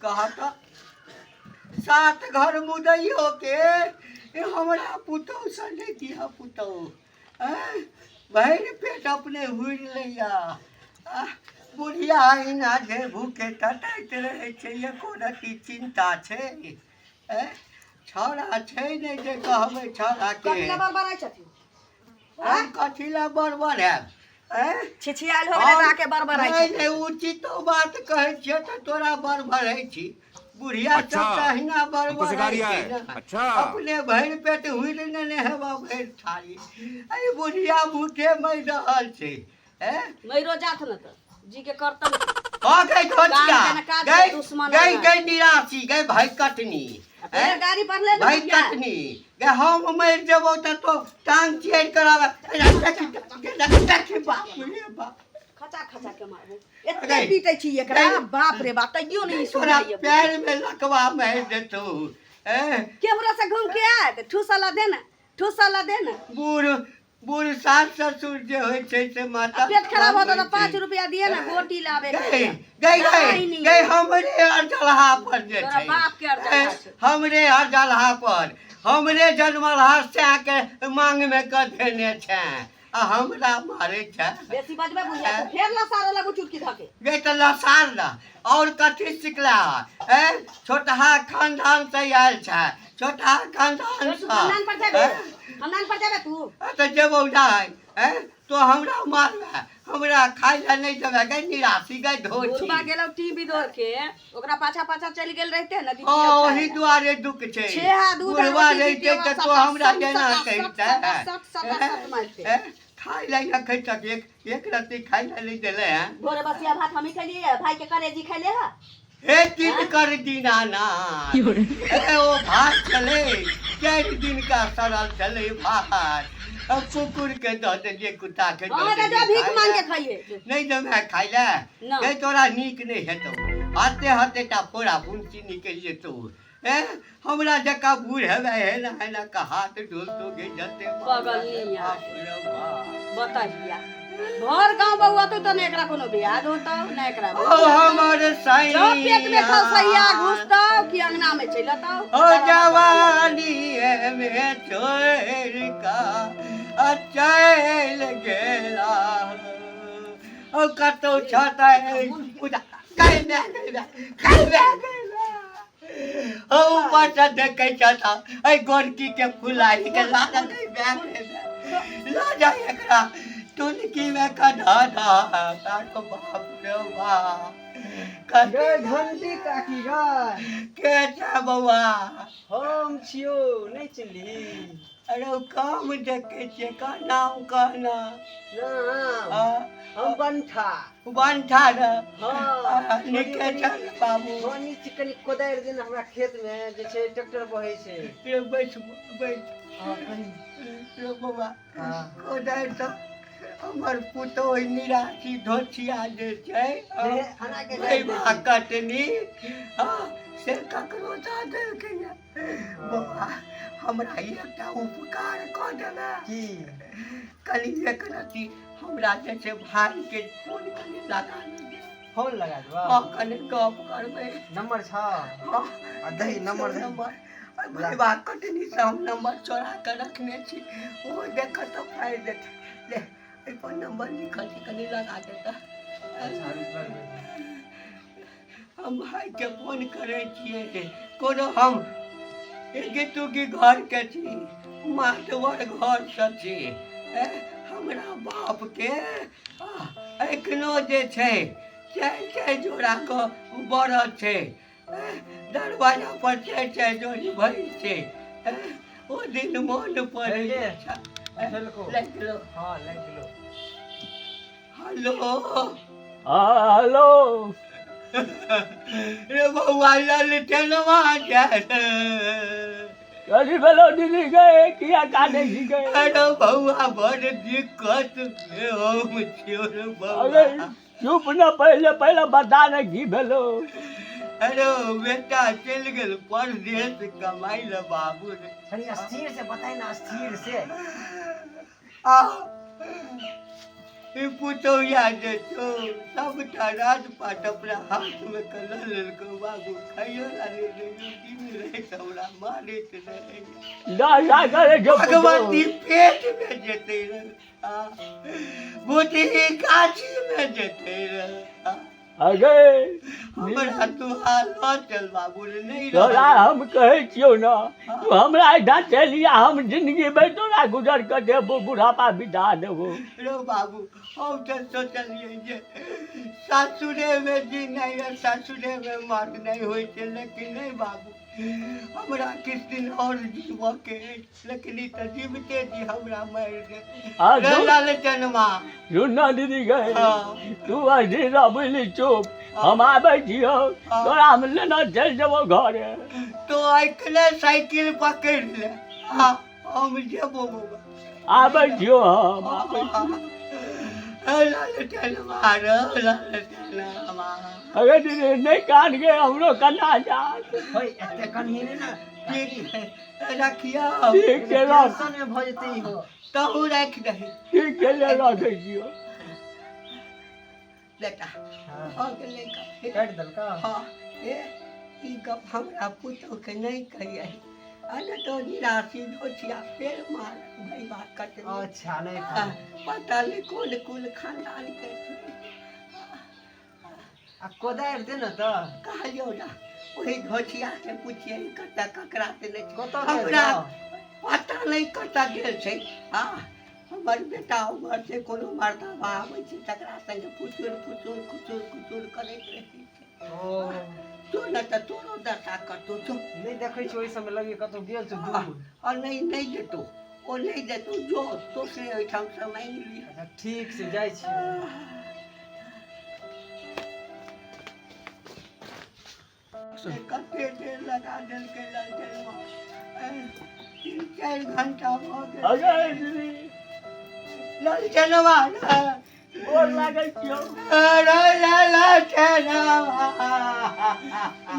कहा तऽ सात घर मुदैयो के हमरा पुतहु सँ नहि दिह पुतहु। आँय, भरि पेट अपने हुरि लैया। आह, बुढ़िया अहिना जे भूखे टटाइत रहै छै, एको रत्ती चिन्ता छै? आँय, छौड़ा छै नहि जे कहबै छौड़ाके। कथी लए बड़बड़ाइ छथिन? हम कथी लए बड़बड़ायब? आँय? छिछियाल हो गेलै तऽ आके बड़बड़ाइ नहि छथिन। नहि, उचितो बात कहै छियै तऽ तोरा बड़बड़ै छी। बुढ़िया अच्छा, सब तऽ अहिना हमको सिखा बड़बड़ै रिया छै है। ने। अच्छा। अपने भरि पेट हुरि नेने हेबा भरि थारी, एहि बुढ़िया भूखे मरि रहल छै। एँ? मरियो जात ने तऽ जी के करतन। हँ गई धोतिया, गाम के ने काज के गई दुश्मन गई है। गई निराशी गई, भाई कटनी। फेर एँ? गाड़ी पर ले ने भाई बुढ़िया। कटनी गई, हम मरि जेबौ तऽ तो टांग चियर कराबे। देखी, बाप रे बाप, खचा खचा के मारबो। एते गई। पीटै छी एकरा, गई। बाप रे बाप, तैयो नहीं तोरा सुनैया। पैर में लकवा मारि देतौ। एँ? केम्हरो से घूम के आयत, ठूसल दे ने, ठूसल दे ने। बूढ़ बूढ़ सास ससुर जे होइ छै से माता आ पेट खराब होता होइ तऽ 5 छै। रुपया दिए ने गोटी लाबे के। गई गई दवाई गई नहीं। गई, हमरे अरजलहा पर जे तोरा छै, बाप के अरजलहा ए, छै। हमरे अरजलहा पर हमरे जनमलहा सएह के मांग में कऽ देने छै आ हमरा मारै छै। बेसी बजबे बुझिया तऽ फेर लसारे लगू चुटकी धके। गे तऽ लसार न, और कथी सिखला? ए, छोटहा खानदान से आयल छै, छोटहा खानदान से। खानदान पर जेबे? ए? खानदान पर जेबे तू? आ तऽ जेबौ नहि। ए, तो हमरा मारबे, हमरा खाय लए नहि देबे? गई निराशी, गई धोती। बुढ़बा गेलौ टीवी दौड़ के, ओकरा पाछा पाछा चलि गेल रहिते ने। हँ, ओही दुआरे दुख छै। छेहा दूध आ बुढ़वा रोटी रहिते दितियै, तऽ तो सटा हमरा सट जेना सटा सट कहिते। सटा सट सटा सट मारिते। ए, खाय लए एखन तक एक एक रत्ती खाय लए नहि देले हैं। भोरे बसिया भात हमही खेलियै, भाई के करेजी खैले है। हे दिन कर दीनानाथ, ए ओ भात छलै 4 दिन का सड़ल छलै भात, अब कुकुर के दऽ देलियै, कुत्ता के दऽ हँ तऽ देलियै जो भीख खाय मांग के लए। खाइए। नहि देबै खाय लए? ना। गई तोरा नीक नहि हेतौ, हाथे हाथे टा फोड़ा फुंसी निकलि जेतौ। ए, हमरा जकाँ बूढ़ हेबै, हेना हेना के हाथ ढोलतो गे जते। पगलनिया। बाप रे बाप। बताहिया भर गाँव बौआ तो ने एकरा कोनो ब्याज होतौ ने एकरा। ओ हमर जो पेट में खसैया सैया घुसतौ कि अंगना में चलि अतौ। ओ जवानी में छोड़ का चल गेला, ओ कतौ छता पूजा गई गई गई, ओ ऊपर से देखै छता एहि गोरकी के फुलाई के लाजा गई गई, ला जा एकरा टुनकी में कढ़ा धा। बाप रे बाप। गे घंटी काकी गै। के छै बौआ? हम छियौ, नहि चिन्हली? अरे ओ काम देखै छियै का, नाम कहना। नाम? हाँ। हम बंठा। बंठा रे? हाँ। नीके छै बाबू। कनि कनि कोदारि दिन हमरा खेत मे जे छै, ट्रैक्टर बहै छै। रे बैठ बैठ। हाँ, कनि। रे बौआ। हाँ। कोदारि तऽ हमर पुतोह निराशी धोछिया जे छै हे, हना के जाइ भैबा कटनी, हाँ, से ककरो दऽ देलकैया। बौआ, हमरा एकटा उपकार कऽ देबै? की? कनि एक रत्ती हमरा जे छै भाइके फोन कनि लगा दे। फोन लगा देबऽ? हँ, कनि गप करबै। नंबर छ? हँ। आ दही नंबर, दही। नंबर भैबा कटनीसँ हम नंबर चोरा कऽ रखने छी, ओ देखत तऽ फाड़ि देत। ले, एहिपर नंबर लिखल छै, कनि लगा देता। अच्छा, रुक, लगबै। हम भाइके फोन करै छियै। कोनो हम एके तुकी घरके छी, मातवर घरसँ छी। ए, हमरा बापके एखनो जे छै चारि चारि जोड़ाके बरद छै। ए, दरवाजा पर चारि चारि जोड़ी भैंस छै। ए, ओ दिन मोन पड़ै। लागि गेल? छै। खेलको? लागि गेलौ? हँ, लागि गेलौ। हेलो। हाँ, हेलो। रे बौआ, ललटेनवा छै। कथी भेलो दीदी गए? किया कानै छी गए? अरे बौआ, बड़ दिक्कत मे हम छियौ रे अरे बौआ। चुप न, पहिले पहिले बता ने की भेलो। अरे बेटा चलि गेल परदेश कमाइ लए बाबू रे। कनि स्थिर से बताइ ना, स्थिर से। आ ई पुतोहिया जे छौ सबटा राजपाट अपना हाथमे कऽ लऽ लेलकौ बाबू। खाइयो ला नहि दैयो, दिन राति हमरा मारैत रहै। दशा करै छौ पुतहु। भगवती पेटमे जेतै रहै, भूतही गाछीमे जेतै रहै। अगे हमरा तू लऽ चल बाबू रे, नहि तोरा रहब। हम कहै छियौ ने, तू हमरा एहिठाम चलि आ, हम जिंदगी भरि तोरा गुजर कऽ देबो, बुढ़ापा बिता देबो। रौ बाबू, हम तऽ सोचलियै जे सासुरेमे जीनाइ आ सासुरेमे मरनाइ होइ छै, लेकिन नहि बाबू, हमरा किछु दिन आओर जीबऽके अछि, लेकिन ई तऽ जीविते जी हमरा मारि देत। आ रे लालचनमा। सुन ना दीदी गए, हाँ। तू अथी रह बुझली, चुप, हम आबै छियौ, तोरा हम लेना चलि जेबौ घरे। तो एखने साइकिल पकड़ि ले, हाँ, हम जेबो बौआ। आबै छियौ, हम आबै छियौ। लालचनमा रौ लालचनमा। अरे दीदी, नहि कान गे, हमरो कन्ना जात। होय, एते कन्ही नहि ने। ठीक छै, रखियौ। ठीक छै, रख। टेंशन मे भऽ जेतै इहो। तहू राखि दही। ठीक छै, ले रखै छियौ। बेटा, हाँ। भऽ गेलै गप। काटि देलका। हँ, ए ई गप हमरा पुतोहके नहि कहियै, आ नहि तऽ निराशी धोछिया फेर मार भैबा कटने। अच्छा, नहि हाँ, कहबै। पता नहि कोन कुल खानदान के छै। आ कोदारि दे ने तऽ। कहलियौ ने, ओहि धोछिया से पुछियै कतऽ ककरा से नहि छै। कतऽ गेल हमरा छौ? पता नहि कतऽ गेल छै। हँ, हमर बेटा उमहर से कोनो मर्दाबा आबै छै, तकरा संगे फुचुर फुचुर खुचुर खुचुर करैत रहै छै। ओ तो ने तऽ तोरो दशा करतौ जो। नहि देखै छी, ओहि समय लगे कतौ गेल छौ दूर। आ नहि, नहि जेतौ, ओ नहि जेतौ, जो दोसरे ओहिठाम से मांगि लिअ। अच्छा, ठीक छै, जाइ छी। कते देर लगा देलकै लालटेनमा, 3-4 घंटा भऽ गेल। अगे दीदी। लालटेनमा ने। गोर लागै छियौ। अरे लालटेनमा।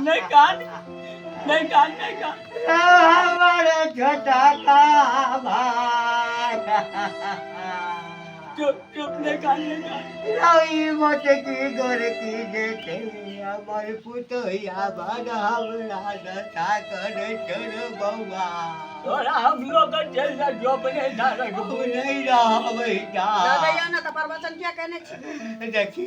नहि कान, नहि कान, नहि कान। हमर छोटा का भाई। चुप चुप, नहि कान, नहि कान। रही मोटकी गोरकी जेते हमर पुतोहिया बड़ हमरा दशा करै छोड़ बौआ। तोरा हम लोग चलि जाइ छियौ, अपने एहिठाम हम रखबो। नहि रहबै। दऽ दैयौ ने तऽ प्रवचन किया केने छी? देखी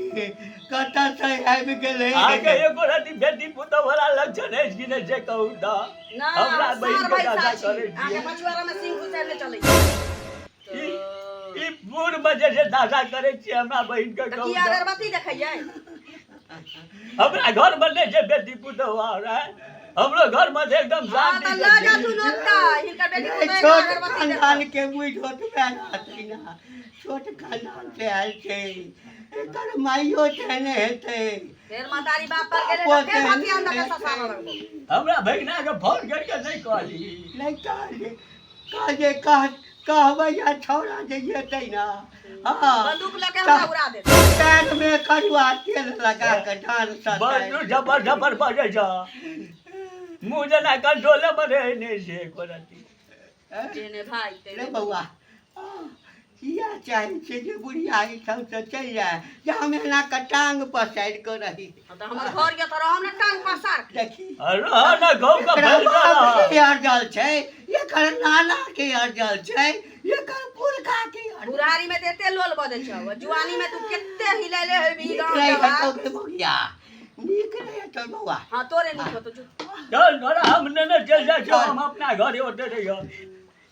कतऽ से आबि गेलै। अहाँके एको रति बेटी पुतहु वाला लक्षण अछि कि नहि, से कहू तऽ। ना। हमरा बहिन सार के भैंसा दशा छी करै अहाँके छियै। पछुआरा मे सिंह घुसायल नहि चलै छै। ई बूढ़ मे जे छै दशा करै छियै हमरा बहिन के। तऽ कहू की तऽ। अगरबत्ती देखैयै? हमरा घर मे नहि छै बेटी पुतहु आर, आँय? हमरो घर मे तऽ एकदम हँ शांति तऽ से लऽ जा छै। तू नोता, हिनकर बेटी नहि, पुतोह छोट अगरबत्ती खानदान देखत। के बुझ ओतबे रहतै ने, छोट खानदान से आयल छै, एकर माइयो तेहने हेतै। फेर महतारी बाप पर गेलै तऽ फेर भथियान दऽ के ससारऽ लगबो। हमरा भगिना के फोन करि के नहि कहली? नहि कहलियै, कहलियै कह कहबै आ छौड़ा जे जेतै ने, हँ, बंदूक लऽ के हमरा उड़ा देत। पैरमे करुआ तेल लगा कऽ डाँर बड़ सटाइ। झपर झपर बजै छ, मुँह जेना कंट्रोले मे रहै नहि छै एको रति। जेने भाई रे तेने। बौआ, किया चाहै छियै जे बुढ़िया एहिठामसँ चलि जाय, जे हम एना कऽ टांग पसारि कऽ रही? हँ तऽ हमर घर यऽ तऽ रहब ने टांग पसार के। देखी। रह ने, गौ के एकरा भरि बाप के अरजल छै, एकर नाना के अरजल छै, एकर पुरखा के अरजल। बुढ़ारी में तऽ एते लोल बजै छौ, जुआनी में तू कते हिलेले हेबी नीक गाँव नहि जवार। हेतौ गे बौआ, नीक नहि हेतौ बौआ। हाँ, तोरे नीक होतो, जो। चल, तोरा हम नेने चलि जाइ छियौ, हम अपना घरे ओते रहियौ।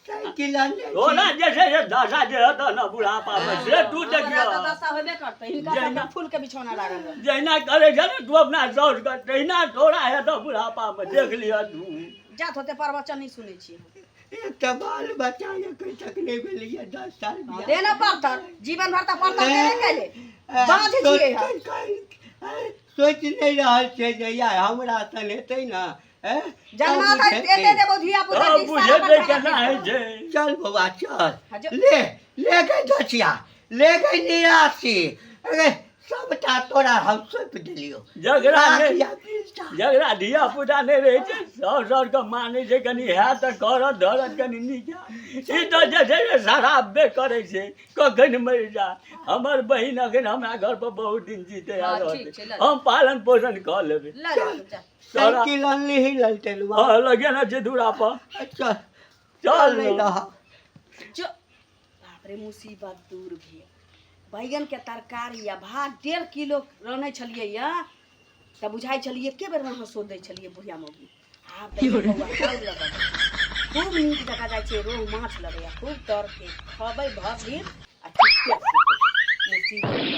साइकिल आनने छी। ओना जे छै से दशा जे हेतौ ने बुढ़ापा मे, से तू हमरा देखियौ। तऽ दशा होबे करतै, हिनका जहिना- सबके फूल के बिछौना लागल रहै। जहिना करै छै ने तू अपना साउस के, तहिना तोरा हेतौ बुढ़ापा मे, देख लिह तू। जात होते प्रवचन नहीं सुनै छी हम। एकटा बाल बच्चा एखन तक नहि भेलैए, 10 साल हाँ, बियाह। दे ने पड़तर, जीवन भर तऽ पड़तर देबे कैले, बाँझ छियै हम। सोचि नहि रहल छै जे या हमरा सन हेतै ने, हैं? जन्मा तब तऽ बुझेतै। एते देबौ धिया पुता तब के इशारा पर बुझेतै खाना केना होइ खिएतौ। छै। चल बौआ, चल। हाँ, जो। ले ले गई दसिया, ले गई निराशी, अरे सबटा तोरा हम सौंप देलियो। झगड़ा राख नहि या बीसटा। झगड़ा धिया पुता नहि रहै छै, सर सर के मानै छै, कनि हैत तऽ करत धरत कनि नीक हैत। ई तऽ जे छै से शराबे करै छै, कखन मरि जा। हमर बहिन अखन हमरा घर पर बहुत दिन जीते आ हँ, रहतै। ठीक छै, लऽ हम पालन पोषण कऽ लेबै। लऽ जा तू, जा। तोरा साइकिल अनली ही ललटेलुआ? हँ, लगे ने छै दूरा पर। अच्छा। चल। नहि रह। जो बाप रे, मुसीबत दूर भेल। बैगनके तरकारी आ भात 1.5 किलो रन्है छलियै यऽ तऽ बुझाइ छलियै एके बेरमे हँसो दै छलियै बुढ़िया मौगी। आब देखियौ बौआ, चाउर लगल खूब नीक जकाँ जाइ छै, रोहु माछ लगैया खूब तरके खबै भरि दिन आ चुपके सुतबै। मुसीबत।